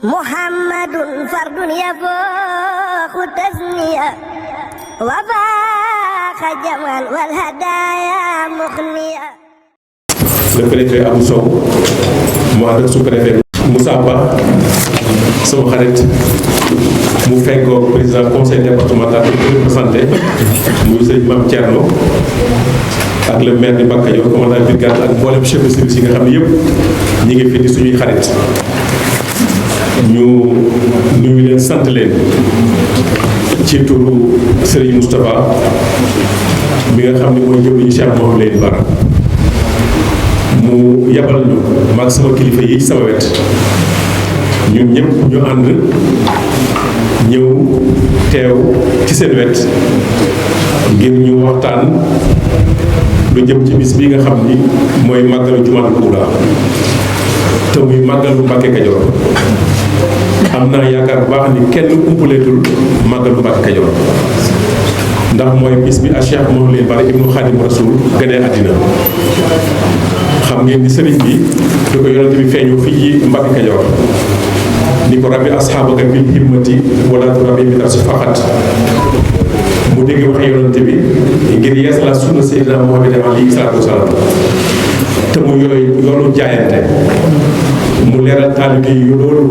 محمد فرد يفوق التثنية وفاق جمال والهدايا مخنية. Le préfet Abou Sow mu ànd ak sous-préfet Moussa Ba sama xarit mu fekkoo président conseil départemental bi ko représenté muy sëñ Mame Thierno ak le maire de Mbacké Kadior commandant brigade ak mboolem chef de service yi nga xam ne yëpp ñi ngi fi di suñuy xarit ñu nuyu leen sant leen ci turu Serigne Moustapha mi nga xam ne mooy jëwriñu Cheikh Mouhamadou Lamine Bara mu yabal ñu maag sama kilifa yi sama wet ñun ñëpp ñu ànd ñëw teew ci seen wet ngir ñu waxtaan lu jëm ci bis bi nga xam ni mooy màggalu Jumatul Uula te muy màggalu Mbacké Kadior am naa yaakaar bu baax ni kenn umpaleetul màggalu Mbacké Kadior ndax mooy bis bi a Cheikh Mouhamadou Lamine Bara ibnu Khadim Rasoul gënee àddina xam ngeen ni sëriñ bi di ko yonent bi feeñu fii ci Mbacké Kadior ni ko rabbi asxaabaka bil himmati wala turabbi bi nafsi faqat mu dégg waxe yonent bi ngir yees la sunna Seydina Muhammad alayhi salaatu wasalaam te mu yooyu yoonu jaayante mu leeral taalibe yi loolu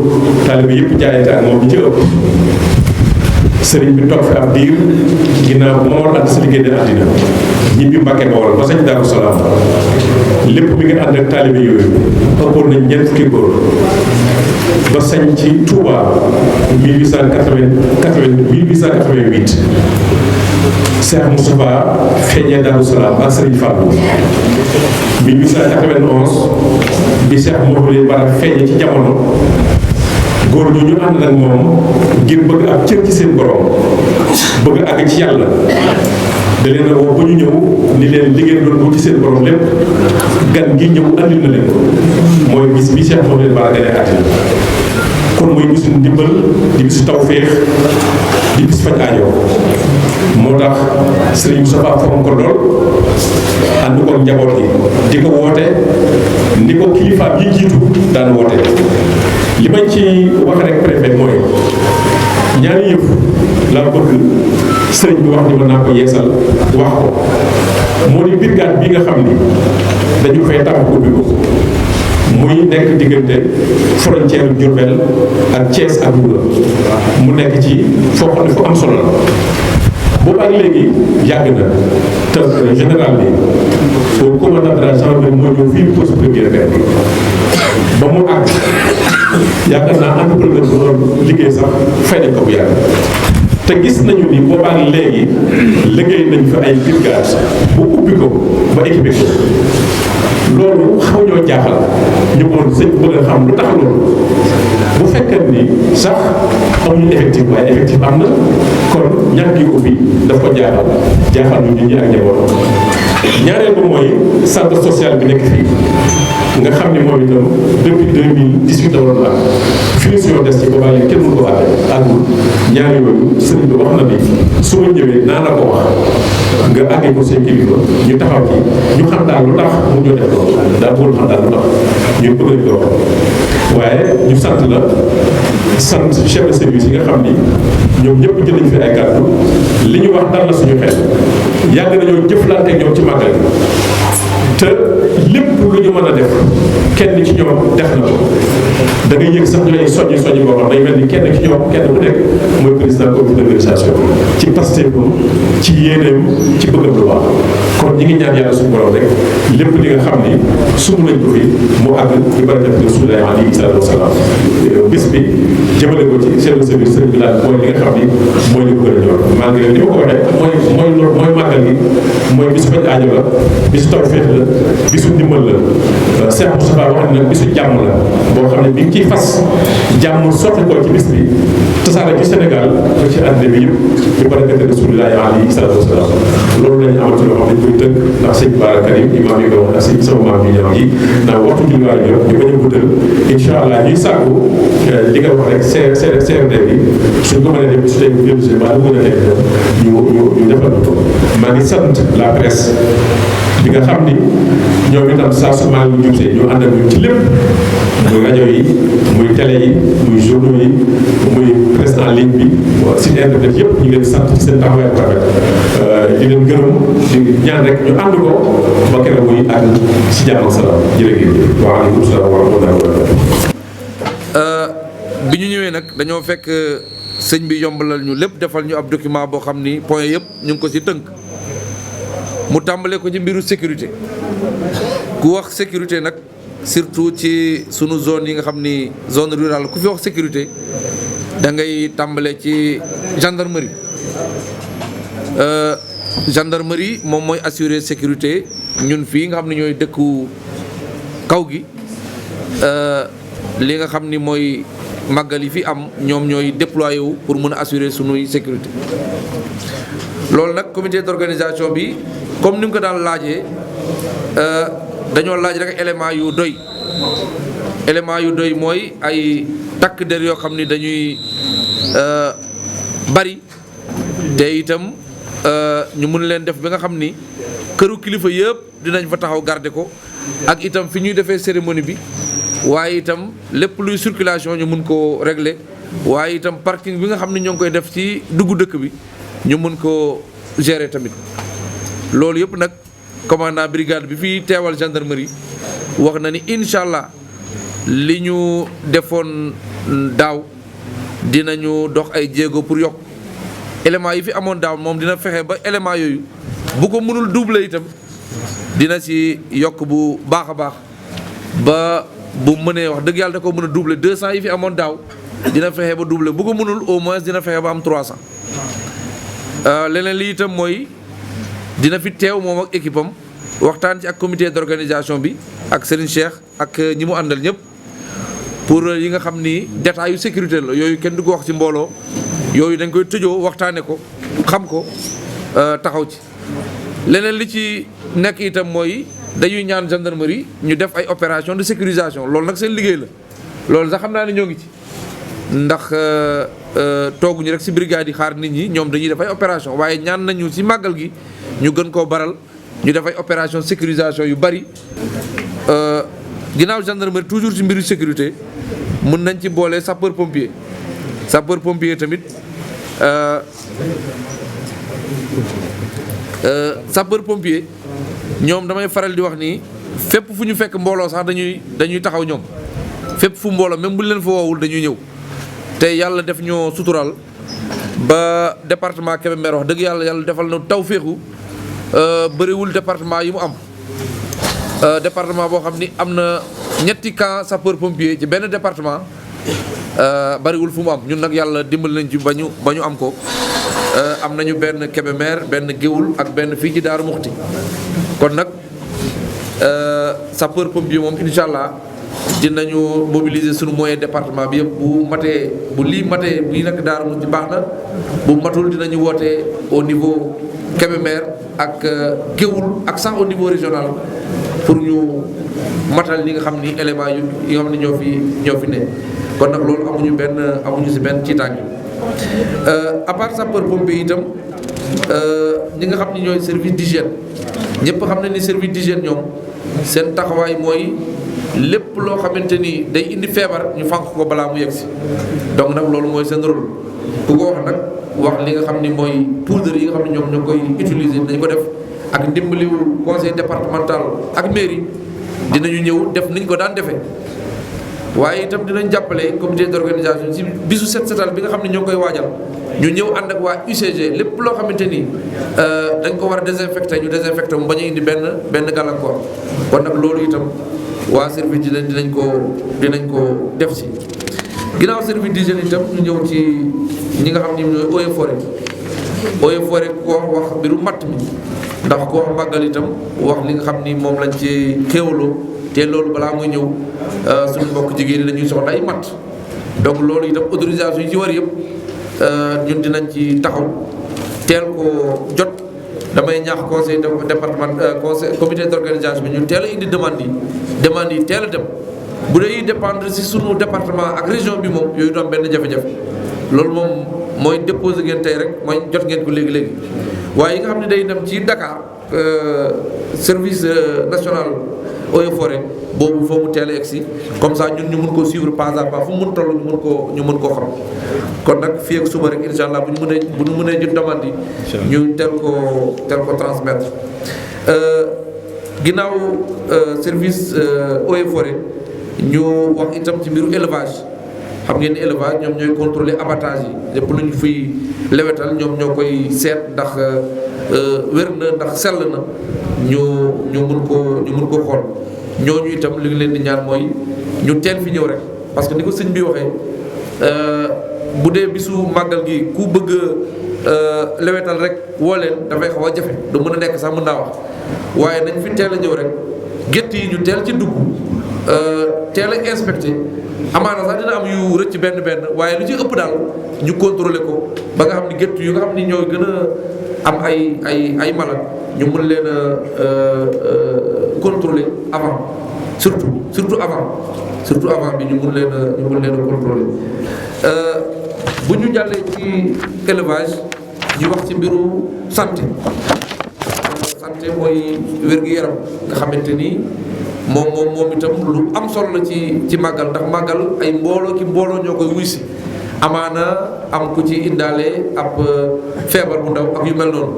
taalibe yëpp jaayante ak moom bi ci ëpp sëriñ bi toog fi ab diir ginnaaw bu Mor Anta Sali génne àddina ñibbi Mbacké Bawol ba sañ Daaru Salaam lépp mi ngi ànd ak taalibe yooyu ëppoon nañ ñeent fukki góor ba sañ ci Touba 1888 Cheikh Moustapha feeñee Daaru Salaam ak Sëriñ Fallou 1891 bi Cheikh Mouhamadou Lamine Bara feeñee ci jamono góor ñu ànd ak moom ngir bëgg ab cër ci seen borom bëgg àgg ci yàlla da leen a woo ba ñu ñëw ni leen li ngeen doon ci seen borom lépp gan gi ñëw andil na leen ko mooy bis bi Cheikh Mouhamadou Lamine Bara gane àddina kon mooy bisu ndimbal di bisu tawféex di bis faj aajo moo tax Serigne Moustapha fonk ko lool ànd ko njaboot gi di ko woote ni ko kilifaam yi jiitu daan woote li mañ ci wax rek préfet mooy ñaari yëf laa bëgg sëriñ bi wax ni mën naa ko yeesal wax ko moo di brigade bi nga xam ni dañu fay tabax ubbi ko muy nekk diggante frontière Diourbel ak Thiès ak Louga mu nekk ci foo xam ne fu am solo la boobu ak léegi yàgg na te général bi au commandant de la gendarmerie moo ñëw fii poste première bi ba mu àgg yaakaar naa entrepreneur bu doon liggéey sax fay nañ ko bu yàgg te gis nañu ni boobaa léegi liggéey nañ fa ay brigade bu ubbi ko ba équipé ko loolu xaw ñoo jaaxal ñu moon sëñ bëgg a xam lu tax loolu bu fekkee ni sax amuñu effectif waaye effectif am na kon ñàkk yi ubbi daf ko jaaxal ñu nit ñi ak njaboot ñaareel ba mooy centre social bi nekk fii nga xam ni moom itam depuis 2018 la waroon am finition des ci boobaa léegi kenn mënu ko àggul ñaari yooyu sëriñ bi wax na ni su ma ñëwee naa la ko wax nga àggee ko seen kilifa ñu taxaw ci ñu xam daal lu tax mu ñoo def loolu daal bëggoon xam daal lu tax ñu bëgg nañ ko wax waaye ñu sant la sant chef de service yi nga xam ni ñoom ñëpp jël nañ fi ay kàddu li ñu wax dal na suñu xel yàgg nañoo jëflante ak ñoom ci màggal gi te lépp lu ñu mën a def kenn ci ñoom def na ko da ngay yëg sax ñooy soññi boo xam day mel ni kenn ci ñoom kenn ku nekk mooy président comité d'organisation ci pastéefam ci yéeneem ci bëggam lu baax kon ñi ngi ñaan yàlla suñu borom rek lépp li nga xam ni sumb nañ ko fi mu àgg ci barakat Rasulullah alayhi salaatu wasalaam bis bi jëmale ko ci chef de service sëriñ bi daal mooy li nga xam ni mooy li ko gën a ñor maa ngi leen ni ma ko waxee mooy màggal gi mooy bisu faj aajo la bisu tawfeex la bisu ndimbal la Cheikh Moustapha wax ne nag bisu jàmm la boo xam ne bi ngi ciy fas jàmm sotti ko ci bis bi tasaare ci Sénégal ba ci àddina bi yëpp di barakat Rasulullah alayhi salaatu wasalaam loolu lañu amati loo xam ne koy tënk ndax sëñ Bara Karim imaam yi ko wax ak sëñ sama maam yi ñam yi ndax waxtu julliwaay ñu bañ a guddal incha allah ñuy sàkku li nga wax rek CRD bi suñ ko mënee def su tey bu jëm si maa lu mën a nekk ñu defal ko maa ngi sant la presse bi nga xam ni ñoom itam saa su maa ngi jubsee ñoo ànd ak ñun ci lépp muy rajo yi muy télé yi muy journaux yi muy presse en ligne bi site internet yëpp ñu ngi leen sant ci seen taxawaay bu rafet di leen gërëm di ñaan rek ñu ànd ko ba keroog muy àgg si jàmm ak salaam jërëjëf waaleykum salaam wa rahmatulah wa barakatuh. bi ñu ñëwee nag dañoo fekk sëñ bi yombalal ñu lépp defal ñu ab document boo xam ni point yëpp ñu ngi ko ci tënk mu tàmbalee ko ci mbiru sécurité ku wax sécurité nag surtout ci sunu zone yi nga xam ni zone rurale ku fi wax sécurité da ngay tàmbalee ci gendarmerie gendarmerie moom mooy assurer sécurité ñun fii nga xam ne ñooy dëkku kaw gi li nga xam ni mooy màggal yi fi am ñoom ñooy déployé wu pour mën a assurer sunuy sécurité loolu nag comité d'organisation bi comme ni mu ko daan laajee dañoo laaj rek élément yu doy mooy ay takk der yoo xam ni dañuy bari te itam ñu mun leen def ba nga xam ni këru kilifa yëpp dinañ fa taxaw garder ko ak itam fi ñuy defee cérémonie bi waaye itam lépp luy circulation ñu mun koo régler waaye itam parking bi nga xam ne ñoo ngi koy def ci duggu dëkk bi ñu mun koo gérer tamit loolu yëpp nag commandant brigade bi fii teewal gendarmerie wax na ni incha allah li ñu defoon daaw dinañu dox ay jéego pour yokk éléments yi fi amoon daaw moom dina fexe ba éléments yooyu bu ko mënul doubler itam dina ci yokk bu baax a baax ba bu mënee wax dëgg yàlla da ko mën a doubler 200 yi fi amoon daaw dina fexe ba doubler bu ko mënul au moins dina fexe ba am 300 leneen li itam mooy dina fi teew moom ak équipe am waxtaan ci ak comité d'organisation bi ak Serigne Cheikh ak ñi mu àndal ñëpp pour yi nga xam ni détails yu sécurité la yooyu kenn du ko wax ci mbooloo yooyu dañ koy tëjoo waxtaane ko xam ko taxaw ci leneen li ci nekk itam mooy dañuy ñaan gendarmerie ñu def ay opération de sécurisation loolu nag seen liggéey la loolu sax xam naa ne ñoo ngi ci ndax tooguñu rek ci brigade yi xaar nit ñi ñoom dañuy def ay opération waaye ñaan nañu ci màggal gi ñu gën koo baral ñu def ay opération sécurisation yu bari ginnaaw gendarmerie toujours ci mbiru sécurité mën nañ ci boole sapeur pompier tamit sapeur pompier ñoom damay faral di wax ni fépp fu ñu fekk mbooloo sax dañuy taxaw ñoom fépp fu mbooloo même bu leen fa woowul dañuy ñëw te yàlla def ñoo sutural ba département Kébémer wax dëgg yàlla defal na tawféexu bëriwul département yi mu am département boo xam ni am na ñetti camp sapeur pompier ci benn département bariwul fu mu am ñun nag yàlla dimbal nañ ci ba ñu am ko am nañu benn Kébémer benn Géoul ak benn fii ci Daaru Muxti kon nag sapeur pompier moom incha allah dinañu mobiliser suñu moyen département bi yëpp bu lii matee bii nag Daaru Muxti baax na bu matul dinañu woote au niveau Kébémer ak Géoul ak sax au niveau régional pour ñu matal li nga xam ni éléments yi nga xam ne ñoo fi ne kon nag loolu amuñu si benn ci tànk à part sapeur pompier itam ñi nga xam ni ñooy service d'hygiène ñëpp xam ne ni service d'hygiène ñoom seen taxawaay mooy lépp loo xamante ni day indi feebar ñu fànq ko balaa mu yegsi donc nag loolu mooy seen rôle ku ko wax nag wax li nga xam ni mooy poudre yi nga xam ne ñoom ñoo koy utiliser dañ ko def ak ndimbaliwu conseil départemental ak mairie dinañu ñëw def niñ ko daan defee waaye itam dinañ jàppale comité d'organisation ci bisu set setal bi nga xam ne ñoo koy waajal ñu ñëw ànd ak waa UCG lépp loo xamante ni dañ ko war a désinfecté ñu désinfecté mu bañ a indi benn gàllankoor kon nag loolu itam waa service dinañ ko def si ginnaaw service d'hygiène itam ñu ñëw ci ñi nga xam ne ñooy eaux et forêt ko wax mbiru matt mi ndax ko wax màggal itam wax li nga xam ni moom lañ ci xéewaloo te loolu balaa muy ñëw suñu mbokk jigéen ñi dañuy soxla ay matt donc loolu itam autorisation yi ci war yëpp ñun dinañ ci taxaw teel ko jot damay ñaax conseil département conseil comité d'organisation bi ñu teel a indi demande yi teel a dem bu dee dépendre ci sunu département ak région bi moom yooyu doon benn jafe-jafe loolu moom mooy déposé ngeen tey rek mooy jot ngeen ko léegi-léegi waaye yi nga xam ne day dem ci Dakar service national eaux et forêt boobu foo mu teel a egsi comme ça ñun ñu mun koo suivre pas à pas fu mu mun toll ñu mun koo xam kon nag fii ak suba rek incha allah bu ñu mënee jot demande yi ñu teel ko transmettre ginnaaw service eaux et forêt ñu wax itam ci mbiru élevage xam ngeen ni élevage ñoom ñooy contrôler abattage yi lépp lu ñu fiy lewetal ñoom ñoo koy seet ndax wér na ndax sell na ñu mun ko xool ñooñu itam li ngi leen di ñaan mooy ñu teel fi ñëw rek parce que ni ko sëñ bi waxee bu dee bisu màggal gi ku bëgg lewetal rek woo leen dafay xaw a jafe du mën a nekk sax mën naa wax waaye nañ fi teel a ñëw rek gétt yi ñu teel ci dugg teel a inspecté amaana sax dina am yu rëcc benn waaye lu ci ëpp daal ñu contrôler ko ba nga xam ni gétt yu nga xam ni ñooy gën a am ay mala ñu mën leen a contrôler avant surtout avant bi ñu mën leen a contrôler bu ñu jàllee ci élevage ñu wax ci mbiru santé mooy wér-gu-yaram nga xamante ni moom itam lu am solo la ci màggal ndax màggal ay mbooloo ñoo koy wuy si amaana am ku ci indaale ab feebar bu ndaw ak yu mel noonu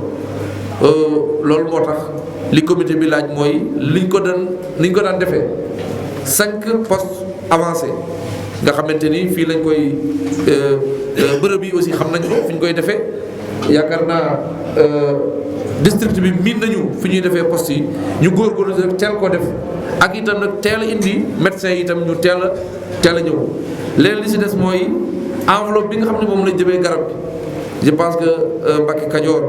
loolu moo tax li comité bi laaj mooy liñ ko daan defee 5 postes avancés nga xamante ni fii lañ koy bërëb yi aussi xam nañ ko fi ñu koy defee yaakaar naa district bi miin nañu fi ñuy defee poste yi ñu góorgóorlu rek teel ko def ak itam nag teel a indi médecin yi itam ñu teel a ñëw léegi li si des mooy enveloppe bi nga xam ne moom lañ jëmee garab bi je pense que Mbacké Kajoor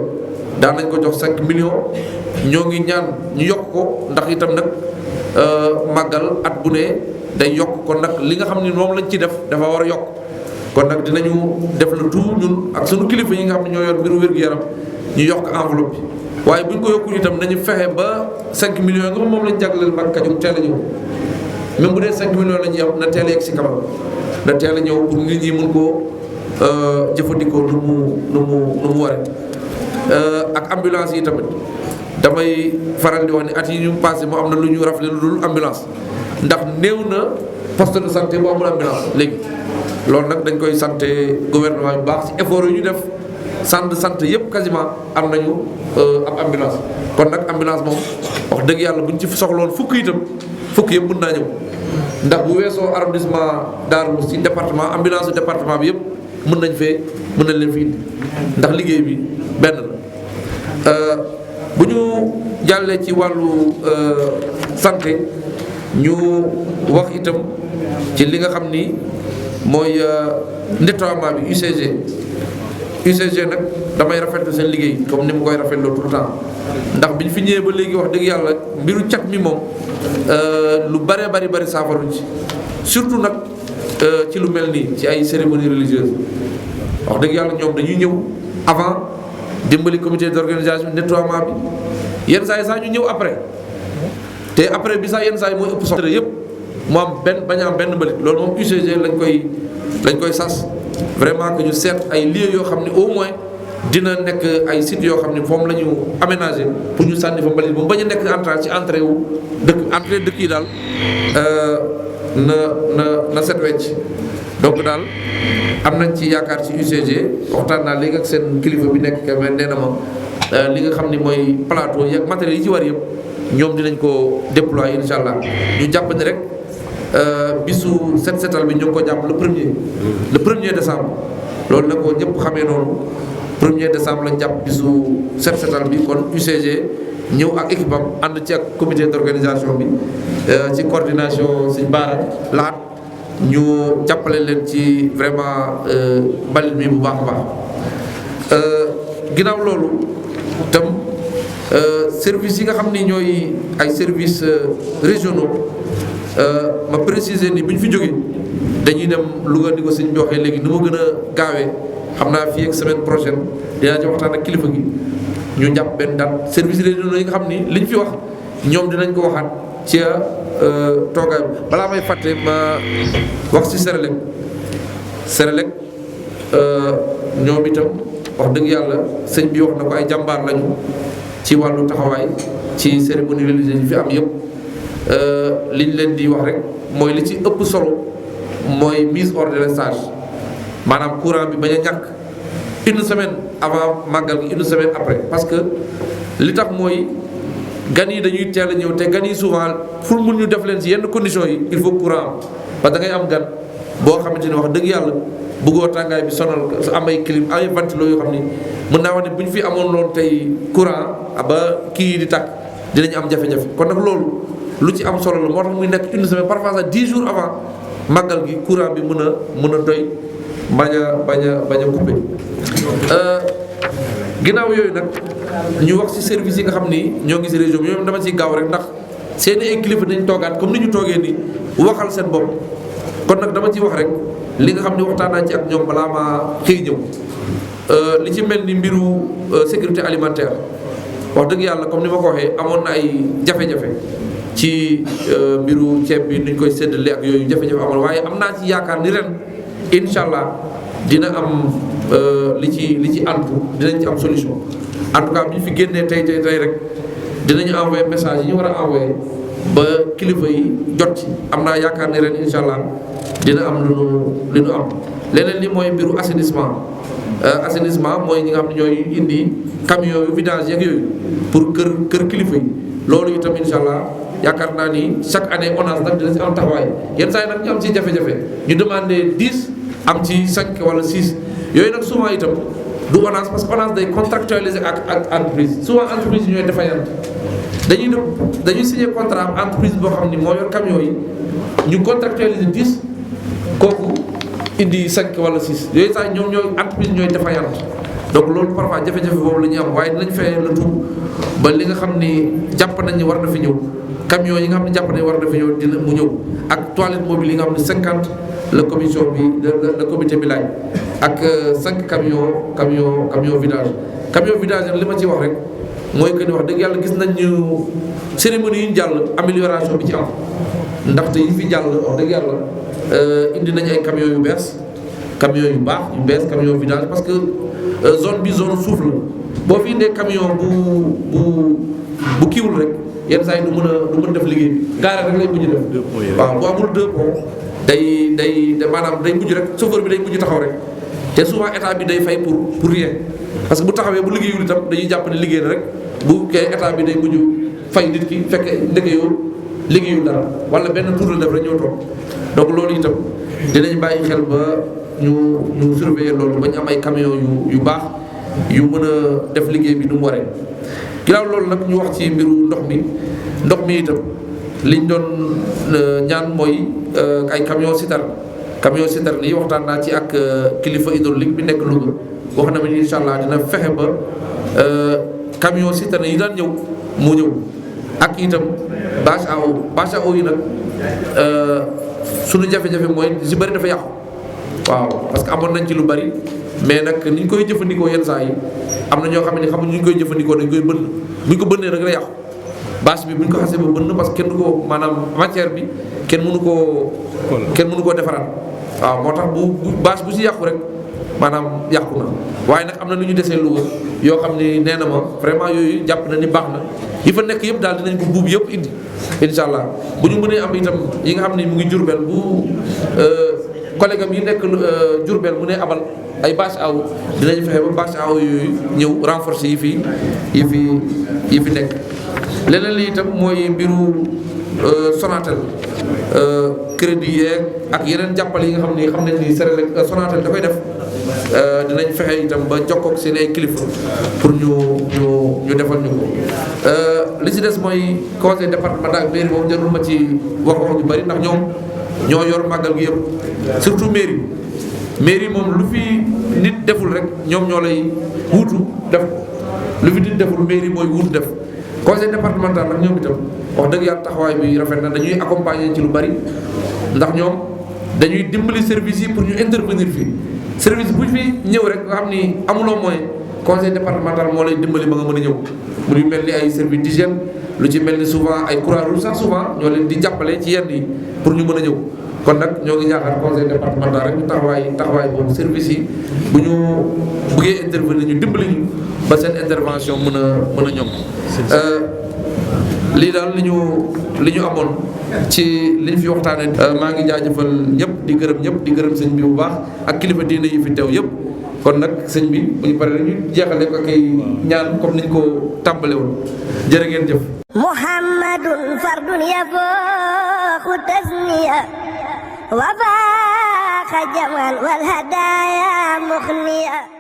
daan nañ ko jox 5 millions ñoo ngi ñaan ñu yokk ko ndax itam nag màggal at bu ne day yokk kon nag li nga xam ne moom lañ ci def dafa war a yokk kon nag dinañu def le tout ñun ak sunu kilifa yi nga xam ne ñoo yor mbiru wér-gu-yaram ñu yokk enveloppe bi waaye bu ñu ko yokkul itam nañu fexe ba 5 millions nga moom lañ jagleel Mbacké Kajoor teel a ñëw même bu dee 5 millions la ñuy am na teel a yegg si kanam na teel a ñëw pour nit ñi mun koo jëfandikoo nu mu waree ak ambulance yi tamit damay faral di wax ni at yi ñu passé moo am na lu ñu rafle lu dul ambulance ndax néew na poste de santé bu amul ambulance léegi loolu nag dañ koy santé gouvernement bu baax ci effort yu ñu def centre de santé yëpp quasiment am nañu ab ambulance kon nag ambulance moom wax dëgg yàlla buñ ci soxloon fukk itam fukk yëpp mën naa ñëw ndax bu weesoo arrondissement Darou ci département ambulance département bi yëpp mën nañ leen fi indi ndax liggéey bi benn la bu ñu jàllee ci wàllu santé ñu wax itam ci li nga xam ni mooy nettoiement bi UCG nag damay rafetlu seen liggéey comme ni mu koy rafetloo tout le temps ndax bi ñu fi ñëwee ba léegi wax dëgg yàlla mbiru cat mi moom lu bari saafaruñ ci surtout nag ci lu mel nii ci ay cérémonie religieuse wax dëgg yàlla ñoom dañuy ñëw avant dimbali comité d'organisation nettoiement bi yenn saa yi sax ñu ñëw après te après bi sax yenn saa yi mooy ëpp soxla yëpp mu am bañ a am benn mbalit loolu moom UCG lañ koy sas vraiment que ñu seet ay lieux yoo xam ne au moins dina nekk ay sites yoo xam ne moom la ñu aménagé pour ñu sànni fa mbalit ba mu bañ a nekk entrée ci entrée wu dëkk yi daal na set wecc donc daal am nañ ci yaakaar ci UCG waxtaan naa léegi ak seen kilifa bi nekk Kébémer nee na ma li nga xam ni mooy plateau yi ak matériels yi ci war yëpp ñoom dinañ ko déployer incha allah ñu jàpp ni rek bisu setal bi ñu ngi ko jàpp le premier décembre loolu na ko ñëpp xamee noonu 1er décembre lañ jàpp bisu setal bi kon UCG ñëw ak équipe am ànd ci ak comité d'organisation bi ci coordination Sëñ Baara laat ñu jàppale leen ci vraiment mbalit mi bu baax a baax ginnaaw loolu tam service yi nga xam ni ñooy ay services régionaux ma préciser ni bu ñu fi jógee dañuy dem Louga ni ko sëñ bi waxee léegi nu ma gën a gaawee xam naa fii ak semaine prochaine dinaa ci waxtaan ak kilifa gi ñu jàpp benn date service régionaux yi nga xam ni liñ fi wax ñoom dinañ ko waxaat ci toogaay balaa may fàtte ma wax ci Sénélec ñoom itam wax dëgg yàlla sëñ bi wax na ko ay jàmbaar lañu ci wàllu taxawaay ci cérémonie religieuse yi fi am yëpp liñ leen di wax rek mooy li ci ëpp solo mooy mise hors délestage maanaam courant bi bañ a ñàkk une semaine avant màggal gi une semaine après parce que li tax mooy gan yi dañuy teel a ñëw te gan yi souvent pour mun ñu def leen ci yenn conditions yi il faut courant am parce que da ngay am gan boo xamante ni wax dëgg yàlla bëggoo tàngaay bi sonal su am ay clim ay ventilo yoo xam ni mën naa wax ne bu ñu fi amoon loolu tey courant ba kii di tàkk dinañu am jafe-jafe kon nag loolu lu ci am solo la moo tax muy nekk une semaine parfois sax 10 jours avant màggal gi courant bi mën a doy bañ a coupé ginnaaw yooyu nag ñu wax ci service yi nga xam ni ñoo ngi ci région bi ñoom dama ciy gaaw rek ndax seeni ay kilifa dañ toogaat comme ni ñu toogee ni waxal seen bopp kon nag dama ciy wax rek li nga xam ni waxtaan naa ci ak ñoom balaa maa xëy ñëw li ci mel ni mbiru sécurité alimentaire wax dëgg yàlla comme ni ma ko waxee amoon na ay jafe-jafe ci mbiru ceeb bi nuñ koy séddale ak yooyu jafe-jafe amoon waaye am naa ci yaakaar ni ren incha allah dina am li ci antu dinañ ci am solution en tout cas bi ñu fi génnee tey rek dinañu envoyé message yi ñu war a envoyé ba kilifa yi jot ci am naa yaakaar ni ren incha allah dina am lu nu am leneen li mooy mbiru assainissement mooy ñi nga xam ne ñooy indi camion yu vidange yeeg yooyu pour kër kilifa yi loolu itam incha allah yaakaar naa ni chaque année ONAS nag dina si am taxawaay yenn saa yi nag ñu am ci jafe-jafe ñu demandé 10 am ci 5 wala 6 yooyu nag souvent itam du ONAS parce que ONAS day contractualiser ak entreprise souvent entreprise yi ñooy défaillant dañuy signé contrat am entreprise boo xam ni moo yor camion yi ñu contractualiser 10 kooku indi 5 wala 6 yooyu sax ñoom ñooy entreprise ñooy défaillant donc loolu parfois jafe-jafe boobu la ñuy am waaye dinañ fexe le tout ba li nga xam ni jàpp nañ ni war na fi ñëw camion yi nga xam ne jàpp nañ war na fi ñëw dina mu ñëw ak toilette mobile yi nga xam ne 50 la commission bi la comité bi laaj ak 5 camion vidage li ma ci wax rek mooy que ni wax dëgg yàlla gis nañ ñu cérémonie yi ñu jàll amélioration bi ci am ndaxte yi fi jàll wax dëgg yàlla indi nañ ay camion yu bees camion yu baax yu bees camion vidage parce que zone bi zone suuf la boo fi indee camion bu kiiwul rek yenn saa yi du mën def liggéey bi gaare rek lay mujj def waaw bu amul 2 ponts day maanaam day mujj rek chauffeur bi day mujj taxaw rek te souvent état bi day fay pour rien parce que bu taxawee bu liggéeyul itam dañuy jàpp ne liggéey na rek bu kee état bi day mujj fay nit ki fekk liggéeyul dara wala benn tour la def rek ñëw toog donc loolu itam dinañ bàyyi xel ba ñu surveiller loolu ba ñu am ay camion yu baax yu mën a def liggéey bi nu mu waree. ginnaaw loolu nag ñu wax ci mbiru ndox mi itam liñ doon ñaan mooy ay camion citerne yi waxtaan naa ci ak kilifa hydraulique bi nekk Louga wax na ma ni incha allah dina fexe ba camion citerne yi daan ñëw mu ñëw ak itam bâche à eau yi nag suñu jafe-jafe mooy si bëri dafa yàqu waaw parce que amoon nañ ci lu bari mais nag ni ñu koy jëfandikoo yenn saa yi am na ñoo xam ne xamuñ ñu koy jëfandikoo dañ koy bënn bu ñu ko bënnee rek la yàqu bâche bi bu ñu ko xasee ba bënn parce que kenn du ko maanaam matière bi kenn mënu koo defaraat waaw moo tax bu bâche bu si yàqu rek maanaam yàqu na waaye nag am na lu ñu desee Louga yoo xam ni nee na ma vraiment yooyu jàpp na ni baax na yi fa nekk yëpp daal dinañ ko buub yëpp indi incha allah bu ñu mënee am itam yi nga xam ne mu ngi Jurbel bu collègue am yi nekk Jurbel mu ne abal ay bâche à eau dinañ fexe ba bâche à eau yooyu ñëw renforcer yi fi nekk leneen li itam mooy mbiru Sonatel crédit yeeg ak yeneen jàppale yi nga xam ne ni Sonatel da koy def dinañ fexe itam ba jokkoog seen ay kilifa pour ñu defal ñu ko li ci des mooy conseil départemental ak mairie moom jarul ma ci wax ñu bari ndax ñoom ñoo yor màggal gi yëpp surtout mairie moom lu fi nit deful rek ñoom ñoo lay wuutu def lu fi nit deful mairie mooy wuutu def conseil départemental nag ñoom itam wax dëgg yàlla taxawaay bi rafet na dañuy accompagner ci lu bari ndax ñoom dañuy dimbali service yi pour ñu intervenir fii service bu fi ñëw rek nga xam ni amuloo moyen conseil départemental moo lay dimbali ba nga mën a ñëw mu ñu mel ni ay service d'hygiène lu ci mel ni souvent ay Croix-Rouge sax souvent ñoo leen di jàppale ci yenn yi pour ñu mën a ñëw kon nag ñoo ngi ñaaxal conseil départemental rek ñu taxawaay boobu service yi bu ñu bëggee intervenir ñu dimbali ñu ba seen intervention mën a ñoom lii daal li ñu amoon ci li ñu fi waxtaanee. maa ngi jaajëfal ñëpp di gërëm sëñ bi bu baax ak kilifa diine yi fi teew yëpp kon nag sëñ bi bu ñu paree ñu jeexale ko kay ñaan comme niñ ko tàmbale woon jërë ngeen jëf. Muhammadun fardun yafuuqu tasniya wa faaqa jamal wal hadaaya muxniya